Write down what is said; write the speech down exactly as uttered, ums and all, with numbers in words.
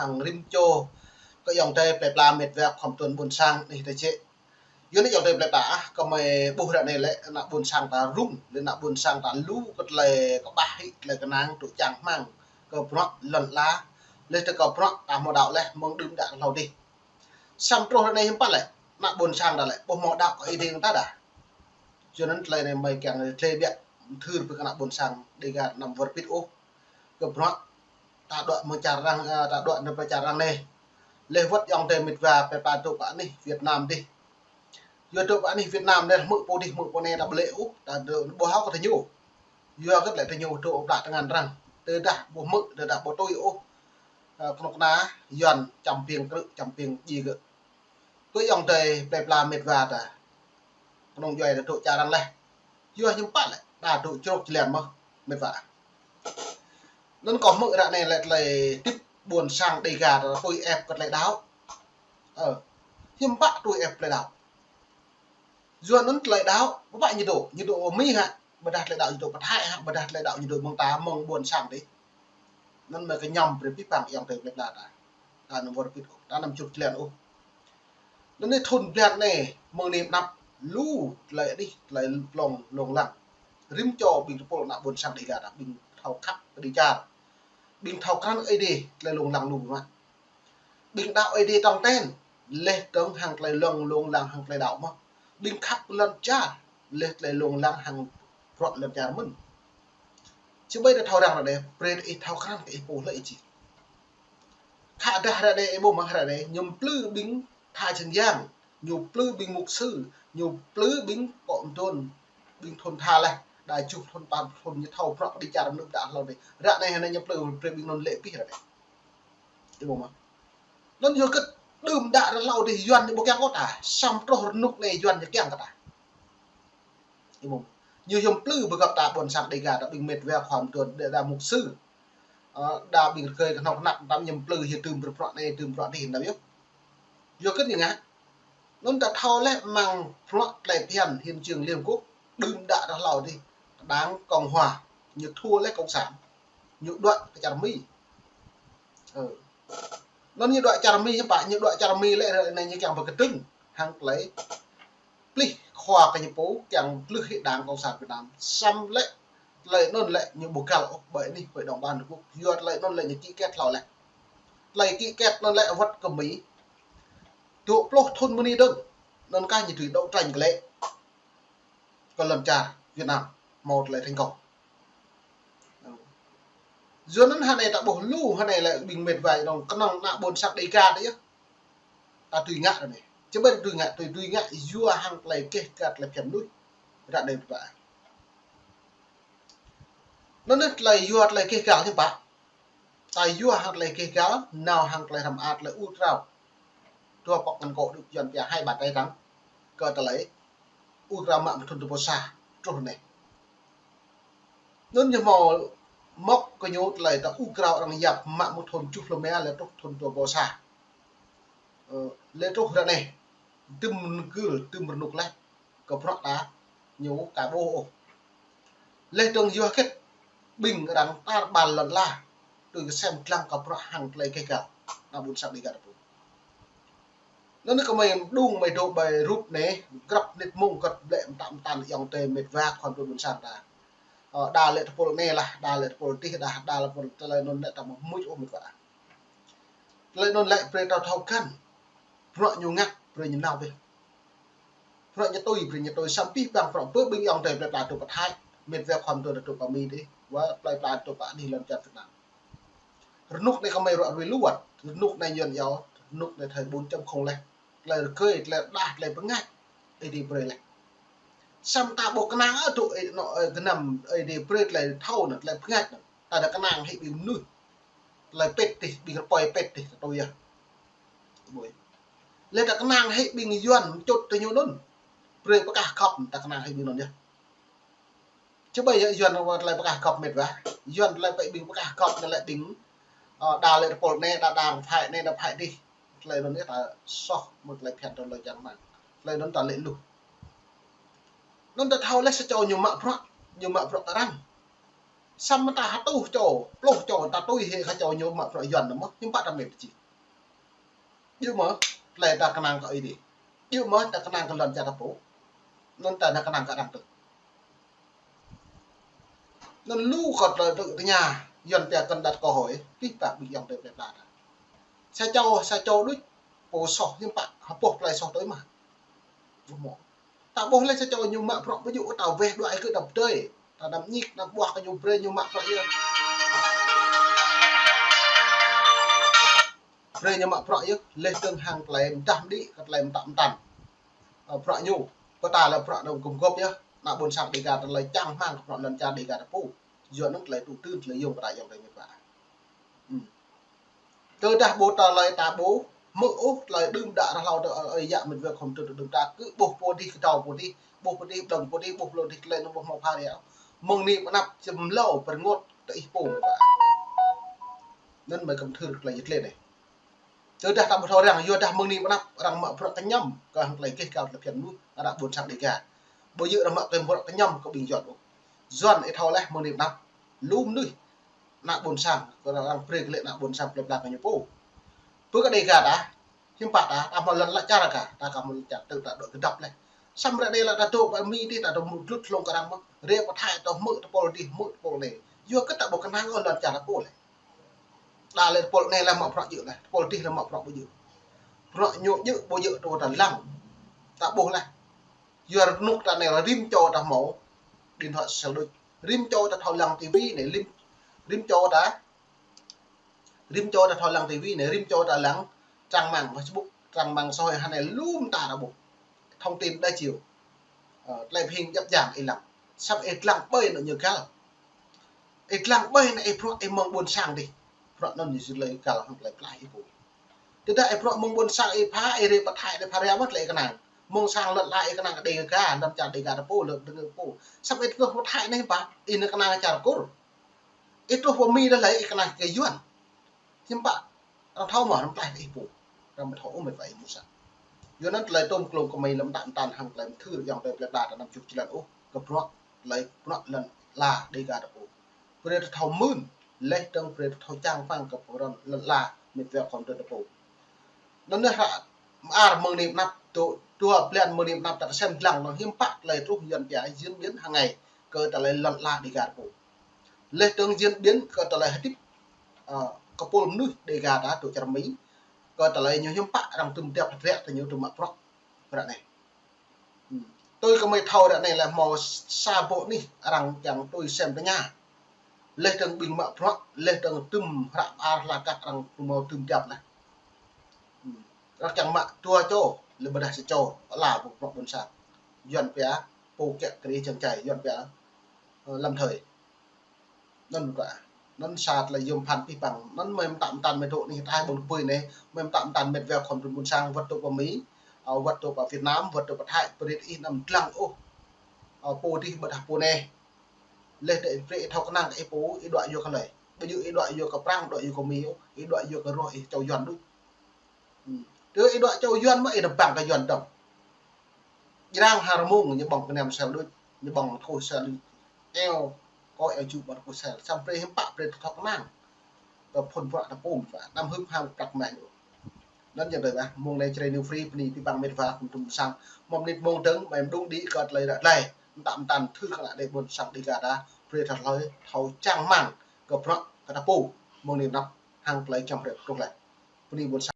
hăng rĭm čô kơ ayŏng adơi plơi pla mĕt wa khua mduôn ƀôn sang anih tơčĕ. Yua anŭn ayŏng adơi plơi pla ah, kơmơi ƀuh ră anai lĕ ană ƀôn sang ta rŭng, lĕ ană ƀôn sang ta lu kơ tơlơi kơƀah hĭ, tơlơi kơnang, tŭ čang hmang kơ bruă lŏn ala, lĕ tơ kơ bruă ta hmâo đaŏ leh mơ̆ng đưm đă hlâo adih. Samơ̆ truh ră anai hiư̆m pă lĕ, ană ƀôn sang ta lĕ ƀu hmâo đaŏ kơ Ơi Adai ta dah. Yua anŭn tơlơi anai mơi kiăng tơlơi biă, mơthưr brơi kơ ană ƀôn sang Dêga anăm wơr bĭt ôh kơ bruă ta đuaĭ mơ̆ng čar arăng, ơ, ta đuaĭ nao pơ čar arăng anai. Leh wơ̆t ayŏng adơi mĕt wa plơi pla dŏ pơ anih Việt Nam adih. Yua dŏ pơ anih Việt Nam anai hmư̆ pô adih hmư̆ pô anai ta ƀu lĕ ôh, ta dŏ ƀu hao kơ tơñu. Yua kơ lĕ tơñu dŏ pơ plă tơngan arăng. Tơdah ƀu hmư̆, tơdah ƀu tui ôh, ơ, kơnuk kơna Yuan čăm piêng krư̆, čăm piêng djai gơ̆. Kơ ayŏng adơi plơi pla mĕt wa ta, kơnung djuai ta dŏ čar arăng leh. Yua hiư̆m pă lĕ, ta dŏ črôk čơlian mơ̆, mĕt wa. Anŭn kâo hmư̆ ră anai lĕ tơlơi tĭp ƀôn sang Dêga ta tui ĕp kơ tơlơi đaŏ. Ơ, hiư̆m pă tui ĕp tơlơi đaŏ. Yua anŭn tơlơi đaŏ, ƀu pă ñu dŏ, ñu dŏ Mi hă, ƀôdah tơlơi đaŏ ñu dŏ pơ Thái hă, ƀôdah tơlơi đaŏ ñu dŏ mơ̆ng ta, mơ̆ng ƀôn sang adih. Anŭn mơi kơñăm brơi pih păng ayŏng adơi plơi pla ta. Ta anăm wơr bĭt ôh, ta anăm črôk čơlian ôh. Anŭn anai thun blan anai, mơ̆ng anai pơ anăp lu tơlơi adih, tơlơi plông lông lăng. Rĭm čô ƀing tơpul ană ƀôn sang Dêga ta, ƀing thâo khăp kơđi čar. Ƀing thâo krăn Ơi Adai, tơlơi lông lăng lu mơ̆. Ƀing đaŏ Ơi Adai tong ten, leh dơ̆ng hăng tơlơi lông, lông lăng hăng tơlơi đaŏ mơ̆. Ƀing khăp lŏn čar, leh tơlơi lông lăng hăng bruă lŏn čar mơ̆n. Či ƀai ta thâo răng ră anai, brơi ih thâo krăn kơ ih pô hlơi ih či. Khă dah ră anai ih ƀuh mơ̆ ră anai, ñu plư ƀing tha čơng yang, ñu plư ƀing mục sư, ñu plư ƀing pô mơduôn, ƀing thun tha leh, đa juh thun pă thun ñu thâo bruă kơđi čar anŭn đa hlâo adih. Ră anai hơnai ñu plư brơi ƀing anŭn lĕ pih ră anai. Ih ƀuh mơ̆. Anŭn yua kơ đưm đă ră hlâo adih Yuan ñu ƀu kiăng kơ ta, samơ̆ truh rơnŭk anai Yuan ñu kiăng kơ ta. Ih ƀuh mơ̆. Ñu hiư̆m plư pơgăp ta ƀôn sang Dêga ta ƀing mĕt wa khua mduôn đa, đa mục sư. Ơ, đa ƀing rơgơi kơhnâo kơnăp tam ñu plư hiư̆m tơm bruă anai, tơm bruă adih tam yơh. Yua kơ ñu ngă. Anŭn ta thâo leh mơ̆ng bruă tơlơi phiăn hiến chương Liên Hợp Quốc, đưm đă ră hlâo adih, đảng Cộng hòa, ñu thua leh Cộng sản, ñu đuaĭ kơ čar Mi. Ơ. Anŭn ñu đuaĭ čar Mi hiư̆m pă, ñu đuaĭ čar Mi lĕ ră anai ñu kiăng pơkơdơ̆ng hăng tơlơi plih khua kơ ñu pô, kiăng plih hĭ đảng Cộng sản Việt Nam. Samơ̆ lĕ tơlơi anŭn lĕ ñu ƀu găl ôh ƀơi anih Hội đồng Bảo an Liên Hợp Quốc. Yua tơlơi anŭn lĕ ñu ký kết hlâo leh. Tơlơi ký kết anŭn lĕ wơ̆t kơ Mi dua pluh thun mơ̆ng anai dơ̆ng. Anŭn kah ñu tui đấu tranh kơ lĕ kơ lŏn čar Việt Nam hmâo tơlơi thành công. Yua anŭn hơnai ta ƀuh lu hơnai lĕ ƀing mĕt wa dơ̆ng kơnơ̆ng ană ƀôn sang Dêga ta yơh. Ta tui ngă ră anai. Či ƀai ta tui ngă, tui, tui ngă yua hăng tơlơi keh găl tơlơi phiăn mơnuih. Ră anai ƀu pă. Anŭn anai tơlơi yua tơlơi keh găl hiư̆m pă. Ta yua hăng tơlơi keh găl, nao hăng tơlơi hrăm a tơlơi ur krao. Dua pŏk ngăn kô̆ đuč Yuan pia hai bàn tay trắng. Kơ tơlơi ur krao mă mơ̆ng thun dua pluh sa truh anai. Anŭn ñu hmâo mŏk kơ ñu tơlơi ta ur krao arăng yap mă mơ̆ng thun tơjuh pluh rơma lĕ truh thun dua pluh sa. Ơ, lĕ truh ră anai. Tơm gưl, tơm rơnŭk leh. Kơ bruă ta ñu ka ƀuh ôh. Leh dơ̆ng yua hơget ƀing arăng tar ƀar lŏn ala, tui kơsem lăng kơ bruă hăng tơlơi keh găl ană ƀôn sang Dêga ta pô. Anŭn anai kơmơi đung mơi dŏ ƀơi rup anai, grăp mơnit mông kơt blĕ mơtam mơtam ayŏng adơi mĕt wa khua mduôn ƀôn sang ta. Ơ, đa lĕ tơpul anai lah, đa lĕ tơpul adih, đa, đa lĕ tơpul tơlơi anŭn lĕ ta ƀu mŭt ôh mĕt wa. Tơlơi anŭn lĕ brơi ta thâo krăn. Bruă ñu ngă, brơi ñu nao pih. Bruă ñu tui, brơi ñu tui. Samơ̆ pih păng bruă pơ ƀing ayŏng adơi plơi pla dŏ pơ Thái, mĕt wa khua mduôn dŏ pơ Mi adih, wa plơi pla dŏ pơ anih lŏn čar Việt Nam. Rơnŭk anai kơmơi ruă rui lu wơ̆t. Rơnŭk anai Yuan iâu, rơnŭk anai thời bốn chấm không leh. Tơlơi rơgơi, tơlơi rơđah, tơlơi pơngač. Ơi Adai brơi leh. Samơ̆ ta ƀu kơnang ôh dŏ, ơ, anŏ, ơ, gơnam Ơi Adai brơi tơlơi thâo anŭn, tơlơi pơngač anŭn. Ta đa kơnang hĭ ƀing mơnuih. Tơlơi pĭt adih, ƀing rơpơi pĭt adih, ta tui yơh. Ƀuh. Leh ta kơnang hĭ ƀing Yuan mơčŭt tơ ñu anŭn. Brơi pơkah khŏp ta kơnang hĭ ƀing anŭn yơh. Či ƀai yơh Yuan tơlơi pơkah khŏp mĕt wa. Yuan tơlơi pơkah ƀing pơkah khŏp anŭn lĕ ƀing, ơ, đa lĕ tơpul anai, đa đảng phái anai, đa phái adih. Tơlơi anŭn yơh ta soh mơ̆ng tơlơi phiăn tơlơi čang hmang. Tơlơi anŭn ta lĕ luh. Anŭn ta thâo leh sa čô ñu mă bruă, ñu mă bruă kơ arăng. Samơ̆ ta hơtuh čô, pluh čô, ta tui hĭ kơ čô ñu mă bruă Yuan anŭn mơ̆n, hiư̆m pă ta mĕt či. Djơ̆ mơ̆, tơlơi ta kơnang kơ Ơi Adai. Djơ̆ mơ̆, ta kơnang kơ lŏn čar ta pô. Anŭn ta nao kơnang kơ arăng tơ. Anŭn lu kơ tơlơi tơña, Yuan pia cần đặt câu hỏi, pih pah ƀing ayŏng adơi plơi pla ta. Sa čô, sa čô đôč, pô soh hiư̆m pă, hơpŏh tơlơi soh tui mă. Ƀu hmâo. Ta ƀuh lĕ sa čô ñu mă bruă ƀu djơ̆, ta weh đuaĭ kơ đăp tơi. Ta anăm ñik, anăm ƀuah kơ ñu brơi ñu mă bruă yơh. Brơi ñu mă bruă yơh, leh dơ̆ng hăng tơlơi mơdah mơđĭ, kơ tơlơi mơtă mơtăn. Ơ, bruă ñu, pơtă lĕ bruă anŭn gum gŏp yơh, ană ƀôn sang Dêga ta lĕ čang rơmang kơ bruă lŏn čar Dêga ta pô. Yua anŭn tơlơi tŭ tưn, tơlơi yŏng pơtă ayŏng adơi mĕt wa. Hmm. Tơdah ƀu tơlơi ta ƀuh, hmư̆ ôh tơlơi đưm đă rơhlâo tơ ơi yă mĕt wa khŏm tŭ tưn ta kơ ƀuh pô dih kơdâo pô dih, ƀuh pô dih ƀlŏng pô dih, ƀuh pô dih tơlơi anŭn ƀu hmâo phara. Mơ̆ng anai pơ anăp čem lâo pơrơngot tơ ih pô mĕt wa. Anŭn mơi kơm thưr tơlơi yit lĕ anai. Tơdah ta ƀu thâo arăng, yua dah mơ̆ng anai pơ anăp arăng mă bruă kơñăm, kơ hăng tơlơi gêh gao tơlơi phiăn mơnuih, ană ƀôn sang Dêga. Ƀu djơ̆ arăng mă kơ bruă kơñăm kơ ƀing Yuan ôh. Yuan ih thâo leh mơ̆ng anai pơ anăp. Lu mơnuih, ană ƀôn sang, kơ arăng brơi kơ lĕ ană ƀôn sang plơi pla kơ ñu pô. Pơ kơ Dêga ta, hiư̆m pă ta, ta hmâo lŏn čar ka, ta ka hmâo lŏn čar tơ ta dŏ kơdăp leh. Samơ̆ ră anai lĕ ta dŏ pơ Mi dih, ta dŏ mŭt glŭt hlŏng kơ arăng mơ̆n. Rai pơ Thái ta hmư̆ tơpul dih, hmư̆ tơpul anai. Yua kơ ta ƀu kơnang ôh lŏn čar ta pô leh. Đa lĕ tơpul anai lĕ mă bruă djơ̆ leh, tơpul dih lĕ mă bruă ƀu djơ̆. Bruă ñu djơ̆ ƀu djơ̆ tơ ta lăng. Ta ƀuh leh. Yua rơnŭk ta anai lĕ rĭm čô ta hmâo điện thoại sel đôč. Rĭm čô ta thâo lăng tivi anai, rĭm, rĭm čô ta, rĭm čô ta thâo lăng tivi anai, rĭm čô ta lăng trang mạng Facebook, trang mạng xã hội hơnai lu mơta ta ƀuh. Thông tin đa chiều. Ơ, tơlơi phing djăp djang ih lăng. Samơ̆ ih lăng ƀơi anŭn ñu găl. Ih lăng ƀơi anŭn ih bruă ih mơ̆ng ƀôn sang dih. Bruă anŭn ñu jing tơlơi găl hăng tơlơi pơklaih ih pô. Tơdah ih bruă mơ̆ng ƀôn sang ih pha, ih rai pơ Thái ih pha rai mơ̆n tơlơi ih kơnang. Mơ̆ng sang lŏn la ih kơnang kơ Dêga, lŏn čar Dêga ta pô, lŏn Dêga pô. Samơ̆ ih truh pơ Thái anai pă, ih nao kơnang čar Kur. Ih truh pơ Mi dah lĕ ih kơnang kơ Yuan. Hiư̆m pă, arăng thâo mơ̆, arăng pơklaih kơ ih pô. Arăng ƀu thâo ôh mĕt wa ih mơ̆n sa. Yua anŭn tơlơi tŏm klông kơ mơi lăm tăm tăn hăng tơlơi mơthưr ayŏng adơi plơi pla ta anăm čuk jơlan ôh, kơ bruă tơlơi bruă lŏn la Dêga ta pô. Brơi ta thâo mưn, leh dơ̆ng brơi ta thâo čang rơmang kơ bruă lŏn la mĕt wa khŏm tơl ta pô. Anŭn yơh ră mơar mơ̆ng anai pơ anăp, dua, dua blan mơ̆ng anai pơ anăp ta kơsem lăng anŭn hiư̆m pă tơlơi truh Yuan pia diễn biến hàng ngày kơ tơlơi lŏn la Dêga ta pô. Leh dơ̆ng diễn biến kơ tơlơi hơdip, ơ, kơ pôl mơnuih Dêga ta dŏ čar Mi, kơ tơlơi ñu hiư̆m pă arăng tŭm dăp hơdră tơ ñu tŭm mă bruă ră anai. Hmm. Tui kơ mơi thâo ră anai lĕ hmâo sa boh anih arăng kiăng tui sem tơña. Leh dơ̆ng ƀing mă bruă, leh dơ̆ng tŭm hră mơar hla kăk arăng tŭm hmâo tŭm dăp leh. Hmm. Arăng kiăng mă dua čô, lĕ ƀôdah sa čô, pơala ƀu bruă ƀôn sang. Yuan pia, pô kiă kriê čang čai, Yuan pia, ơ, lâm thời. Anŭn ƀă. Anŭn sa tơlơi yôm phăn pih păng. Anŭn mơi mơtă mơtăn mơi dŏ anih ta ƀôn kơpui anai. Mơi mơtă mơtăn mĕt wa khŏm tŭm ƀôn sang wơ̆t dŏ pơ Mi, ơ, wơ̆t dŏ pơ Việt Nam, wơ̆t dŏ pơ Thái, brơi ih anăm lăng ôh. Ơ, pô dih ƀôdah pô anai. Leh dơ̆ng brơi ih thâo kơnang kơ ih pô, ih đuaĭ yua kơ hlơi. Ƀu djơ̆ ih đuaĭ yua kơ Prang, đuaĭ yua kơ Mi ôh, ih đuaĭ yua kơ roh ih čô Yuan đôč. Hmm. Tơ ih đuaĭ čô Yuan mơ̆ ih nao ƀăng kơ Yuan dơ̆ng. Jrang ha rơmông ñu ƀơ̆ng kơnem sel đôč, ñu ƀơ̆ng thôh sel đôč. Eo, kơ eo ču ƀơ̆ng thôh sel. Samơ̆ brơi hiư̆m pă brơi ta thâo kơnang. Kơ phŭn bruă ta pô mơ̆n, anăm hưp ham prăk mah ñu. Anŭn yơh ƀơi mơ̆ng anai Jrai New Free, bơni pih păng mĕt wa khŏm tŭm ƀôn sang. Mơ̆ng anai mơ̆ng dơ̆ng, mơi mơđung đĭ kơ tơlơi ră tơlơi. Mơtă mơtăn thưr kơ ană đe ƀôn sang Dêga ta, brơi ta hlơi thâo čang rơmang kơ bruă kơ ta pô. Mơ̆ng anai pơ anăp hăng tơlơi čăm hrĕp truh leh. Bơni ƀôn sang.